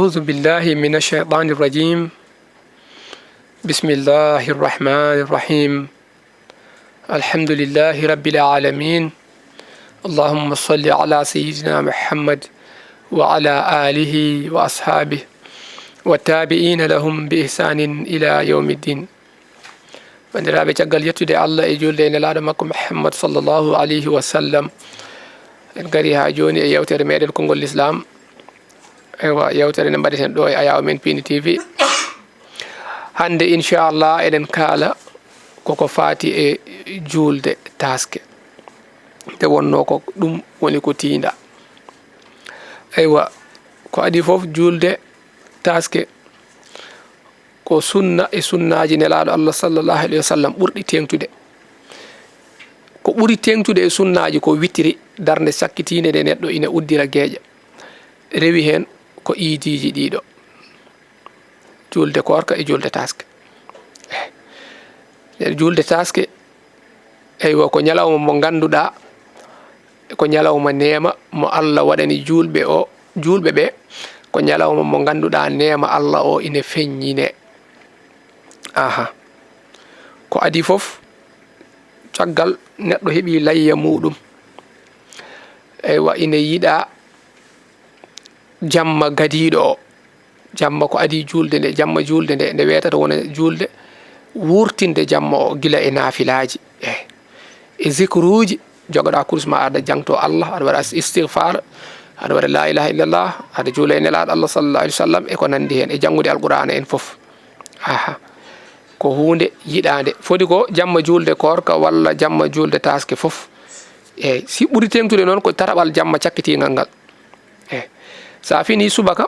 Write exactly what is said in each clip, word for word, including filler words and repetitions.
أعوذ بالله من الشيطان الرجيم. بسم الله الرحمن الرحيم. الحمد لله رب العالمين. اللهم صل على سيدنا محمد وعلى آله وأصحابه والتابعين لهم بإحسان إلى يوم الدين. Banndiraaɓe, caggal yettude Allah e juulde e Nelaaɗo makko Muhammad sallallahu alayhi wa sallam, en ngari haa jooni e yewtere meɗen Konngol Lislaam. Eywa, yewtere nde mbaɗeten ɗo e Ayaawo Men Piindi T V. Hannde, inchallah, eɗen kaala koko faati e juulde taaske. Nde wonnoo ko ɗum woni ko tiinda. Eywa, ko adii fof, juulde taaske ko sunna e sunnaaji Nelaaɗo Allah sallallahu alayhi wa sallam ɓurɗi teeŋtude. Ko ɓuri teeŋtude e sunnaaji ko witiri, darnde sakkitiinde nde neɗɗo ina uddira geeƴa. Rewi heen ko iidiiji ɗiɗo, juulde koorka e juulde taaske. Eh, juulde taaske, eywa, ko ñalawma mo ngannduɗaa, ko ñalawma neema mo Allah waɗani juulɓe o, juulɓe ɓe, ko ñalawma mo ngannduɗaa neema Allah o ina feññinee. Aha. Ko adii fof, caggal neɗɗo heɓi layya muuɗum, eywa, ina yiɗaa jamma gadiiɗo o. Jamma ko adii juulde nde, jamma juulde nde, nde weetata wona juulde, wuurtinde jamma o gila e naafilaaji, eh, e zikruuji, jogoɗaa kurus ma, aɗa jaŋto Allah, aɗa waɗa istigfaar, aɗa waɗa laa ilaaha illallah, aɗa juula e Nelaaɗo Allah sallallahu alayhi wa sallam, e ko nanndi heen, e janngude Alqur'aana en fof. Aha. Ko huunde yiɗaande. Foti ko jamma juulde koorka walla jamma juulde taaske fof. Eey, si ɓuri teeŋtude noon ko tataɓal jamma cakkitiingal ngal. Eey. So a finii subaka,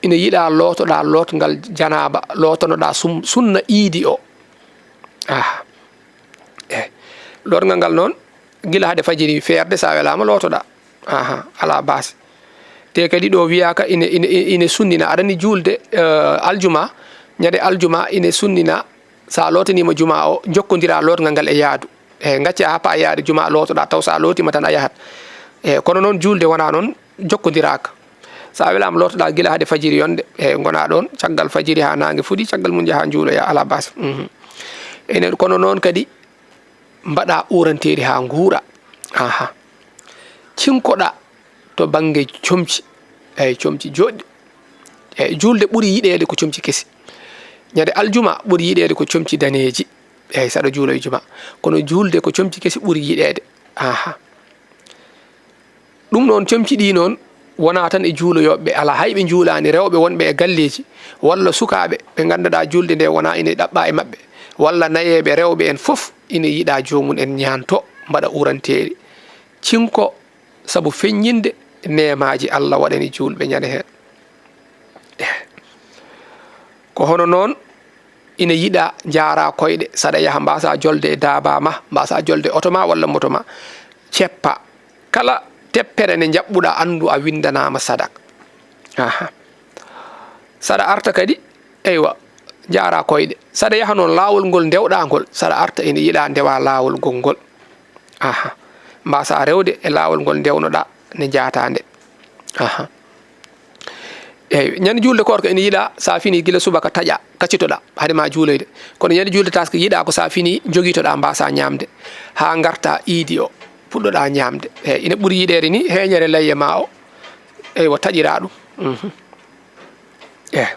ina yiɗaa lootoɗaa lootngal janaaba, lootonoɗaa sum-, sunna iidi o. Aha. Eey. Lootngal ngal noon, gila hade fajiri feerde, so a welaama lootoɗaa. Aha, alaa baasi. Te kadi ɗo wiyaaka ine, ine, ine sunnina, aɗa anndi juulde, eh, aljuma, ñande aljuma ine sunnina, so a lootaniima juma o, jokkondiraa lootngal ngal e yahdu. Eey, ngacca haa paa yahde juma, lootoɗaa, taw so a lootiima tan a yahat. Eey, kono noon juulde wonaa noon, jokkondiraaka. So a welaama lootoɗaa gila hade fajiri yonde, eey, ngonaa ɗoon, caggal fajiri haa naange fuɗi, caggal mum njahaa njuuloyaa, alaa baasi. Mhm. Ene, kono noon kadi, mbaɗaa uuranteeri haa nguura. Aha. Cinkoɗaa to bannge comci, eey, comci jooɗɗi. Eey, juulde ɓuri yiɗeede ko comci kesi. Ñande aljuma ɓuri yiɗeede ko comci daneeji. Eey, saɗa juulo e juma. Kono juulde ko comci kesi ɓuri yiɗeede. Aha. Ɗum noon, comci ɗi noon, wonaa tan e juuloyooɓe ɓe alaa hay ɓe njuulaani, rewɓe wonɓe e galleeji, walla sukaaɓe ɓe ngannduɗaa juulde nde wonaa ina ɗaɓɓa e maɓɓe, walla nayeeɓe rewɓe en fof ina yiɗaa joomum en ñaanto, mbaɗa uuranteeri. Cinko, sabu feññinde neemaaji Allah waɗani juulɓe ñande heen. Ko hono noon, ina yiɗaa njaaraa koyɗe, saɗa yaha mbaasaa jolde e daabaa ma, mbaasaa jolde oto ma walla moto ma, ceppaa. Kala teppere nde njaɓɓuɗaa, anndu a winndanaama sadak. Aha. Saɗa arta kadi, eywa, njaaraa koyɗe. Saɗa yaha noon laawol ngol ndewɗaa ngol, saɗa arta ina yiɗaa ndewaa laawol ngol ngol. Aha. Mbaasaa rewde e laawol ngol ndewnoɗaa nde njaataa nde. Aha. Eey, ñande juulde koorka ina yiɗaa, so a finii gila subaka taƴaa, kaccitoɗaa, hade ma juuloyde. Kono ñande juulde taaske yiɗaa ko so a finii, jogitoɗaa, mbaasaa ñaamde, haa ngartaa iidi o, puɗɗoɗaa ñaamde. Eey, ina ɓuri yiɗeede ni, heeñere layya ma o, eywa, taƴiraa ɗum. Mhm. Eey.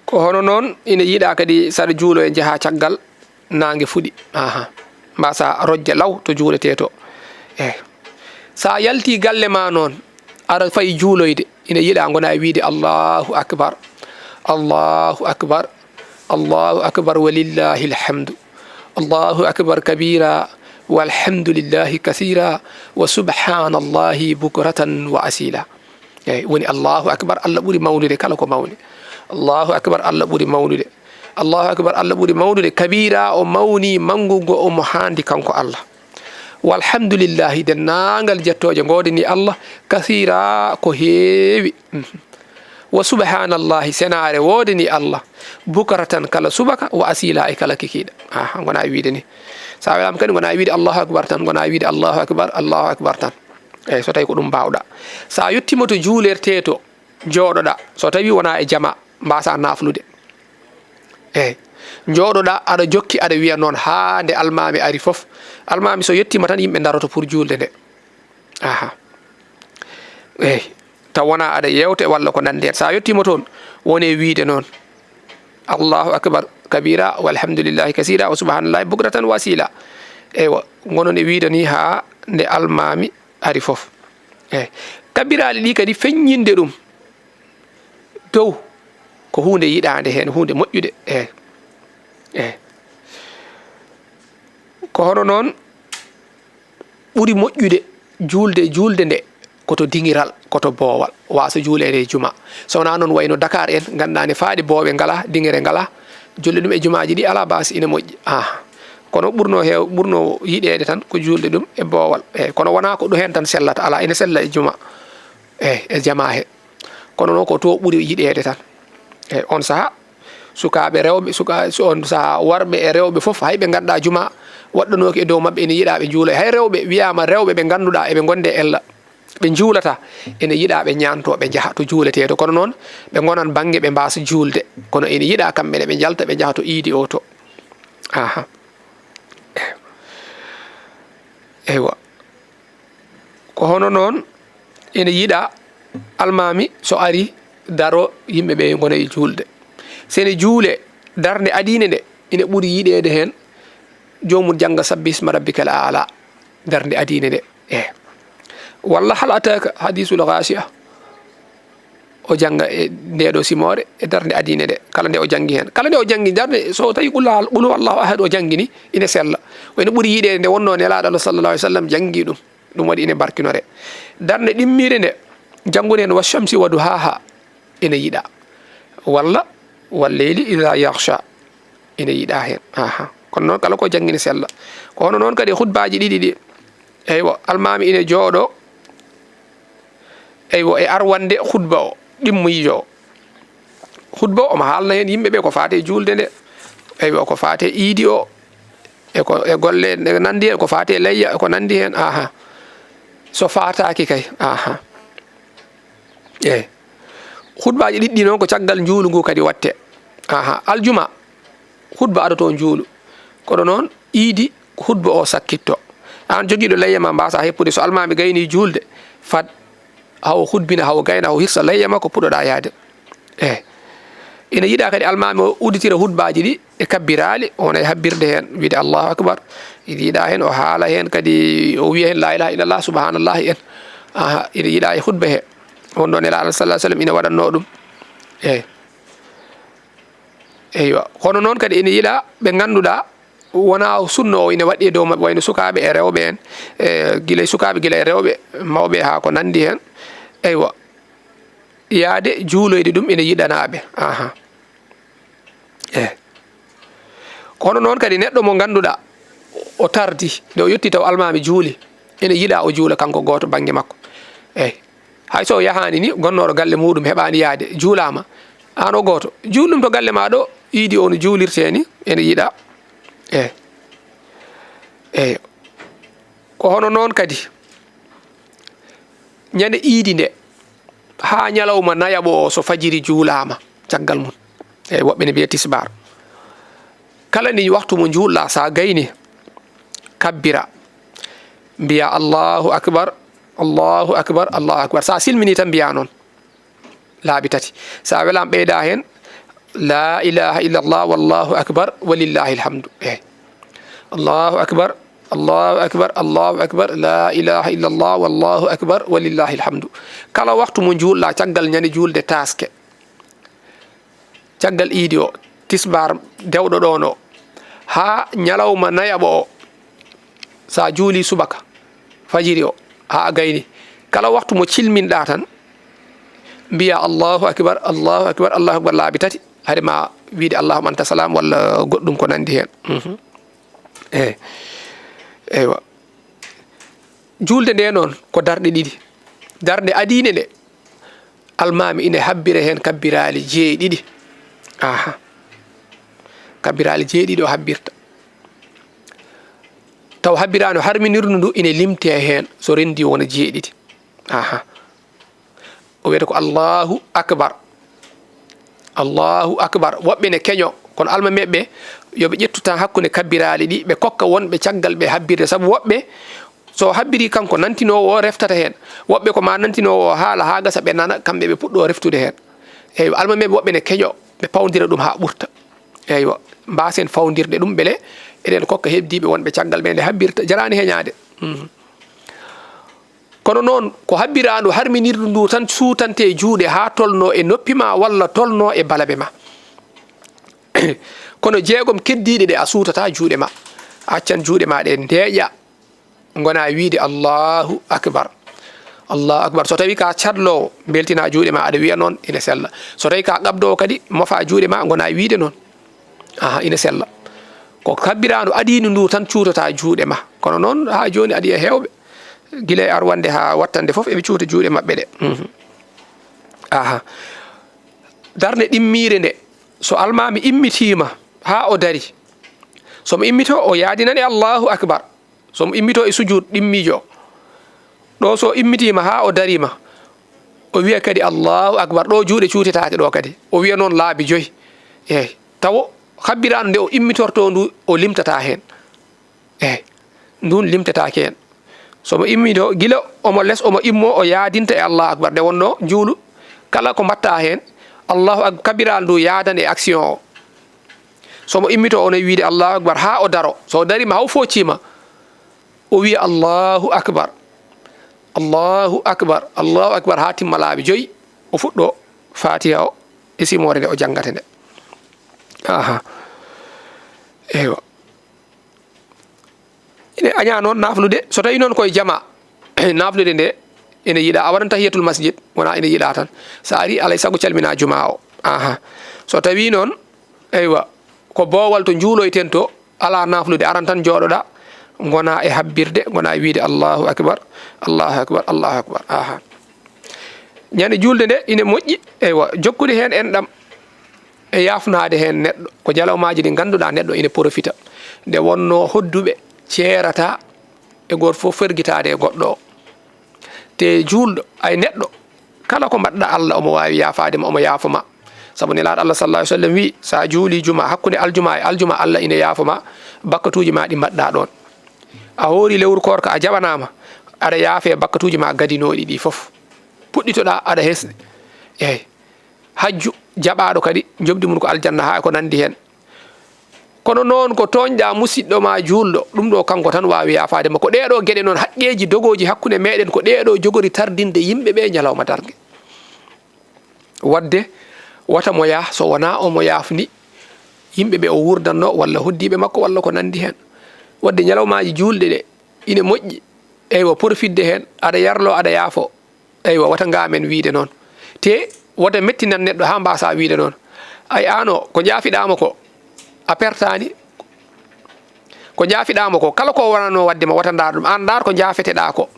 Ko hono noon, ina yiɗaa kadi saɗa juuloya njahaa caggal naange fuɗi. Aha. Mbaasaa rojja law to juuletee to. Eey. So a yaltii galle ma noon, aɗa fayi juuloyde, ina yiɗaa ngonaa e wiyde, "Allahu akbar, Allahu akbar, Allahu akbar, wa lillahi alhamdu. Allahu akbar kabira, walhamdulillahi kasira, wa subhanallahi bukratan wa asila." Eey, woni Allahu akbar, Allah ɓuri mawnude kala ko mawni. Allahu akbar, Allah ɓuri mawnude. Allahu akbar, Allah ɓuri mawnude. Kabira, o mawni manngu ngo omo haandi kanko Allah. Walhamdulillahi, denndaangal jettooje ngoodanii Allah, kasira, ko heewi. Mhm. Wa subhanallahi, senaare woodanii Allah, bukratan, kala subaka, wa asila, e kala kikiiɗe. Aha, ngonaa e wiyde ni. So a welaama kadi, ngonaa e wiyde Allahu akbar tan, ngonaa e wiyde Allahu akbar, Allahu akbar tan. Eey, so tawi ko ɗum mbaawɗaa. So a yettiima to juulertee to, Njooɗoɗaa, so tawii wonaa e jamaa, mbaasaa naaflude. Eey. Njooɗoɗaa, aɗa jokki, aɗa wiya noon haa nde almaami ari fof. Almaami so yettiima tan, yimɓe ndaroto pour juulde nde. Aha. Eey. Taw wonaa aɗa yeewte walla ko nanndi heen. So a yettiima toon, won e wiyde noon, "Allahu akbar kabira, walhamdulillahi kasira, wa subhanallahi bukratan wa asila." Eywa, ngonon e wiyde nii haa nde almaami ari fof. Eey. Kabbiraali ɗi kadi, feññinde ɗum dow ko huunde yiɗaande heen, huunde moƴƴude. Eey. Eey. Ko hono noon ɓuri moƴƴude juulde, juulde nde ko to diŋiral, ko to boowal, waaso juuleede e juma. So wonaa noon, wayno Dakar en, ngannduɗaa ne faaɗi boowe ngalaa, diŋere ngalaa, julle ɗum e jumaaji ɗi alaa baasi, ina moƴƴi. Ah. Kono ɓurno heew-, ɓurno yiɗeede tan ko juulde ɗum e boowal. Eey, kono wonaa ko ɗum heen tan sellata, alaa, ina sella e juma. Eey, e jamaa he. Kono noon ko to ɓuri yiɗeede tan. Eey, on sahaa, sukaaɓe rewɓe, suka-, so on sahaa, worɓe e rewɓe fof, hay ɓe ngannduɗaa juma waɗɗanooki e dow maɓɓe, ina yiɗaa ɓe njuula. Hay rewɓe, wiyaama rewɓe ɓe ngannduɗaa eɓe ngondi e ella, ɓe njuulata, ina yiɗaa ɓe ñaanto, ɓe njaha to juuleteeɗo. Kono noon, ɓe ngonan bannge, ɓe mbaasa juulde. Kono ina yiɗaa kamɓe ne ɓe njalta, ɓe njaha to iidi o to. Aha. Eywa. Ko hono noon ina yiɗaa almaami so ari daro, yimɓe ɓe ngona e juulde. So ene juulee, darnde adiinde nde ina ɓuri yiɗeede heen joomum jannga Sabbi isma rabbikal aala, darnde adiinde nde. Eey. Walla hal ataaka hadiisul gaasiya. O jannga e ndee ɗoo simoore, e darnde adiinde nde, kala nde o janngi heen. Kala nde o janngi darnde, so tawi qul, qul huwallahu ahad o janngi ni, ina sella. Ko ene ɓuri yiɗeede nde wonnoo Nelaaɗo Allah sallallahu alaihi wasallam janngi ɗum. Ɗum waɗi ine barkinore. Darnde ɗimmiire nde, janngude heen wa shamsi wa duhaha, ene yiɗaa. Walla, wal leyli idha yaghsha, ene yiɗaa heen. Aha. Kono noon, kala ko janngi ne sella. Ko hono noon kadi e khutbaaji ɗiɗi ɗi. Eywa, almaami ine jooɗoo, eywa, e arwande khutba o, ɗimmiijo o. Khutba o, omo haalna heen yimɓe ɓe ko faati e juulde nde, eywa, ko faati e iidi o, e ko, e golle ɗe nanndi heen, ko faati e layya, e ko nanndi heen, aha. So faataaki kay, aha. Eey. Khutbaaji ɗiɗi ɗi noon ko caggal njuulu ngu kadi waɗtee. Aha, aljuma, khutba adoto njuulu. Kono noon, iidi, khutba o sakkitto. Aan jogiiɗo layya ma, mbaasa heppude, so almaami gayni juulde, fad, hawo khutbina, hawo gayna, hawo hirsa layya makko, puɗɗoɗaa yahde. Eey. Ina yiɗaa kadi almaami o udditira khutbaaji ɗi e kabbiraali, wona e habbirde heen, wiide Allahu akbar. Ina yiɗaa heen o haala heen kadi, o wiya heen la ilaha illallah, subhanallahi en. Aha, ina yiɗaa e khutba he. Wonno Nelaaɗo sallallahu alaihi wasallam ina waɗatnoo ɗum. Eey. Eywa. Kono noon kadi ina yiɗaa ɓe ngannduɗaa wonaa sunna o ina waɗi e dow maɓɓe, wayno sukaaɓe e rewɓe en, e gila e sukaaɓe, gila e rewɓe, mawɓe haa ko nanndi heen. Eywa. Yahde juuloyde ɗum ina yiɗanaa ɓe. Aha. Eey. Kono noon kadi neɗɗo mo ngannduɗaa o tardi, nde o yettii taw almaami juuli, ina yiɗaa o juula kanko gooto bannge makko. Eey. Hay so o yahaani ni, gonnooɗo galle muuɗum heɓaani yahde, juulaama. Aan o gooto, juul ɗum to galle maa ɗo, iidi o no juulirtee ni, ene yiɗaa. Eey. Eey. Ko hono noon kadi, ñande iidi nde, haa ñalawma nayaɓo o, so fajiri juulaama, caggal mum. Eey, woɓɓe ne mbiya tisbaar. Kala ni waxtu mo njuulɗaa, so a gayni, kabbira. Mbiya, "Allahu akbar, Allahu akbar, Allahu akbar." So a silmini tan, mbiya noon. Laabi tati. So a welaama, ɓeyda heen, "La ilaha illallah, wallahu akbar, walillahil hamdu." Eey. "Allahu akbar, Allahu akbar, Allahu akbar, la ilaha illallah, wallahu akbar, walillahil hamdu." Kala waxtu mo njuulɗaa, caggal ñande juulde taaske, caggal iidi o, tisbaar dewɗo ɗoon o, haa ñalawma nayaɓo o, so a juulii subaka, fajiri o, haa a gayni, kala waxtu mo cilminɗaa tan, mbiya, "Allahu akbar, Allahu akbar, Allahu akbar," laabi tati, hade ma wiide, "Allahumma anta salam," walla goɗɗum ko nanndi heen. Mhm. Eey. Eywa. Juulde nde noon ko darɗe ɗiɗi. Darnde adiinde nde, almaami ine habbira heen kabbiraali jeeɗiɗi. Aha. Kabbiraali jeeɗiɗi o habbirta. Taw habbiraano harminirndu ndu ine limtee heen, so renndii wona jeeɗiɗi. Aha. O wiyata ko Allahu Akbar. Allahu Akbar. Woɓɓe ne keño, kono almameeɓe ɓe, yo ɓe ƴettu tan hakkunde kabbiraali ɗi, ɓe kokka wonɓe caggal ɓe habbirde. Sabu woɓɓe, so o habbiri kanko, nantinoowo o reftata heen. Woɓɓe ko ma nantinoowo o haala haa gasa ɓe nana, kamɓe ɓe puɗɗoo reftude heen. Eywa, almameeɓe woɓɓe ne keño, ɓe pawndira ɗum haa ɓurta. Eywa, mbaasen fawndirde ɗum, mbele eɗen kokka heɓdiiɓe wonɓe caggal ɓe nde habbirta, jaraani heñaade. Mhm. Kono noon, ko habbiraandu harminirdu ndu tan suutante e juuɗe haa tolnoo e noppi ma walla tolnoo e balabe ma. Kono jeegom keddiiɗe ɗe a suutataa juuɗe ma. A accan juuɗe ma ɗe ndeeƴa, ngona wiide Allahu Akbar. Allahu Akbar. So tawi ka cadloowo, mbeltina juuɗe ma, aɗa wiya noon, ina sella. So tawi ka qabdoowo kadi, mofa juuɗe ma, ngona wiide noon. Aha, ina sella. Ko kabbiraandu adiindu ndu tan cuutata juuɗe ma. Kono noon, haa jooni adii e heewɓe. Gila e arwande haa wattande fof, eɓe cuuta juuɗe maɓɓe ɗe. Mhm. Aha. Darnde ɗimmiire nde, so almaami immitiima haa o dari, so mo immito, o yaadinan e Allahu Akbar. So mo immito e sujud ɗimmiijo, ɗo so immitiima haa o dariima, o wiya kadi Allahu Akbar. Ɗo juuɗe cuutetaake ɗo kadi. O wiya noon laabi joyi. Eey. Tawo habbiraandu nde o immitorto ndu, o limtata heen. Eey. Ndun limtetaake heen. So mo immito, gila omo les, omo immo, o yaadinta e Allahu Akbar. Nde wonno juulu, kala ko mbatta heen, Allahu Ak-, kabbiraandu ndu yaadan e action o. So mo immito, o no wiide Allahu Akbar haa o daro. So o dariima, haa o foocciima, o wiya Allahu Akbar. Allahu Akbar. Allahu Akbar haa timma laabi joyi. O fuɗɗo Faatiha o e simoore nde o janngata nde. Aha. Eywa. Ine añaa noon naaflude, so tawi noon koye jama, naaflude nde ene yiɗaa, a waɗan tahiyatul masjid, wona ene yiɗaa tan. So a ari, alay sago calmina juma o. Aha. So tawi noon, eywa, ko boowal to njuuloyten to, alaa naaflude, aran tan jooɗoɗa, ngona e habbirde, ngona e wiide Allahu Akbar, Allahu Akbar, Allahu Akbar. Aha. Ñande juulde nde ine moƴƴi, eywa, jokkude heen enɗam e yaafnaade heen neɗɗo. Ko ñalawmaaji ɗi ngannduɗaa neɗɗo ine porofita. Nde wonno hodduɓe ceerata e gooto fof fergitaade e goɗɗo o. Te juulɗo, ay neɗɗo, kala ko mbaɗɗa Allah omo waawi yaafaade ma, omo yaafo ma. Sabu Nelaaɗo Allah sallallahu alaihi wasallam wi'i, so a juuli juma, hakkunde aljuma e aljuma, Allah ine yaafo ma bakkatuuji ma ɗi mbaɗɗa ɗoon. A hoori lewru koorka, a jaɓanaama, aɗa yaafe bakkatuuji ma gadinooɗi ɗi fof. Puɗɗitoɗaa aɗa hesɗi. Eey. Hajju jaɓaaɗo kadi, njoɓdi mum ko aljanna haa e ko nanndi heen. Kono noon ko tooñɗaa musiɗɗo ma juulɗo, ɗum ɗo kanko tan waawi yaafaade ma. Ko ɗee ɗoo geɗe noon, haqqeeji dogooji hakkunde meeɗen, ko ɗee ɗoo jogori tardinde yimɓe ɓe ñalawma darnge. Waɗde wata mo yaah so wonaa omo yaafni yimɓe ɓe o wuurdanno walla hoddiiɓe makko walla ko nanndi heen. Waɗde ñalawmaaji juulɗe ɗe ine moƴƴi, eywa, porofitde heen, aɗa yarlo, aɗa yaafo. Eywa, wata ngaamen wiide noon. Te wata mettinan neɗɗo haa mbaasa wiide noon. Ay, aan o, ko njaafiɗaa mo ko, a pertaani. Ko njaafiɗaa mo ko, kala ko o wonanoo waɗde ma, wata ndaar ɗum. Aan ndaar ko njaafeteɗaa ko.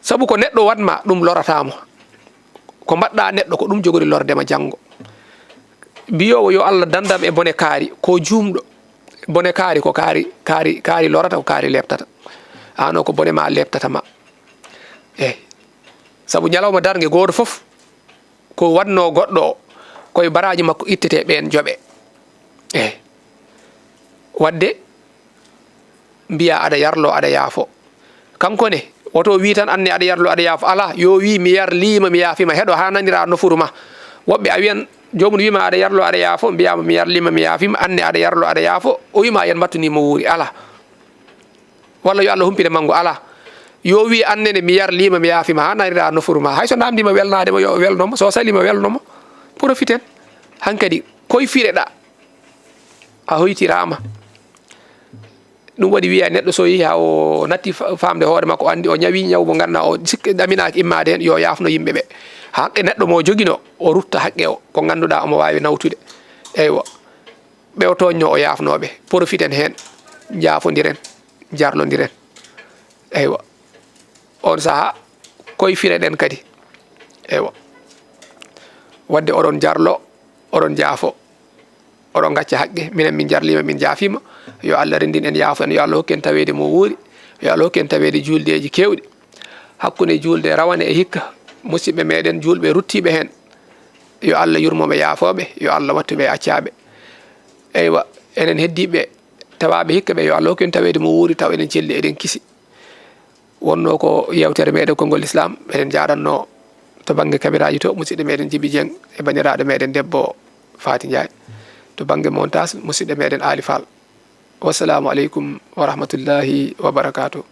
Sabu ko neɗɗo waɗ ma, ɗum lorataa mo. Ko mbaɗɗaa neɗɗo, ko ɗum jogori lorde ma janngo. Mbiyoowo yo Allah dandam e bone kaari, ko juumɗo. Bone kaari ko kaari, kaari, kaari lorata, ko kaari leeptata. Aan o ko bone ma leeptata ma. Eey. Sabu ñalawma darnge gooto fof, ko waɗnoo goɗɗo o, ko e baraaji makko ittete ɓeen joɓe. Eey. Waɗde mbiya aɗa yarlo, aɗa yaafo. Kanko ne, woto o wii tan, "Anne aɗa yarlo, aɗa yaafo." Alaa, yo o wii, "Mi yarliima, mi yaafiima." Heɗo haa nanira nofuru ma. Woɓɓe a wiyan, joomum wiima, "Aɗa yarlo, aɗa yaafo." Mbiyaama, "Mi yarliima, mi yaafiima." Anne aɗa yarlo, aɗa yaafo. O wiima, "Yen mbattu ni mo wuuri." Alaa. Walla yo Allah humpine manngu. Alaa. Yo o wii, "Anne ne, mi yarliima, mi yaafiima." Haa nanira nofuru ma. Hay so namdiima welnaade mo, yo o welno mo. So saliima, welno mo. Profiten. Hankadi, koye fireɗaa. A hoytiraama. Ɗum waɗi wiya neɗɗo so yehi haa o natti fa-, faamde hoore makko, o anndi o ñawi ñaw mo ngannduɗaa o sikki ɗaminaaki immaade heen, yo yaafno yimɓe ɓe. Haqqe neɗɗo mo jogino, o rutta haqqe o, ko ngannduɗaa omo waawi nawtude. Eywa. Ɓe o tooñno o yaafno ɓe. Porofiten heen, njaafondiren, jarlondiren. Eywa. On sahaa, koye fireɗen kadi. Eywa. Waɗde oɗon jarlo, oɗon jaafo. Oɗon ngacca haqqe, minen min jarliima, min jaafiima. Yo Allah renndin en, yaafo en, yo Allah hokku en taweede mo wuuri, yo Allah hokku en taweede juuldeeji keewɗi. Hakkunde juulde rawane e hikka, Musidɓe meɗen juulɓe ruttiiɓe heen, yo Allah yurmo ɓe, yaafoo ɓe, yo Allah wattu ɓe e accaaɓe. Eywa, enen heddiiɓe tawaaɓe hikka ɓe, yo Allah hokku en taweede mo wuuri taw eɗen celli, eɗen kisi. Wonnoo ko yeewtere meɗen konngol Lislaam, eɗen njaaranno to bannge kameraaji to musidɗo meɗen Jibi Jeŋ e banndiraaɗo meɗen debbo Faati Njaay, to bannge montage musidɗo meɗen Aali Faal. Wassalaamu aleykum wa rahmatullaahi wa barakaatuh.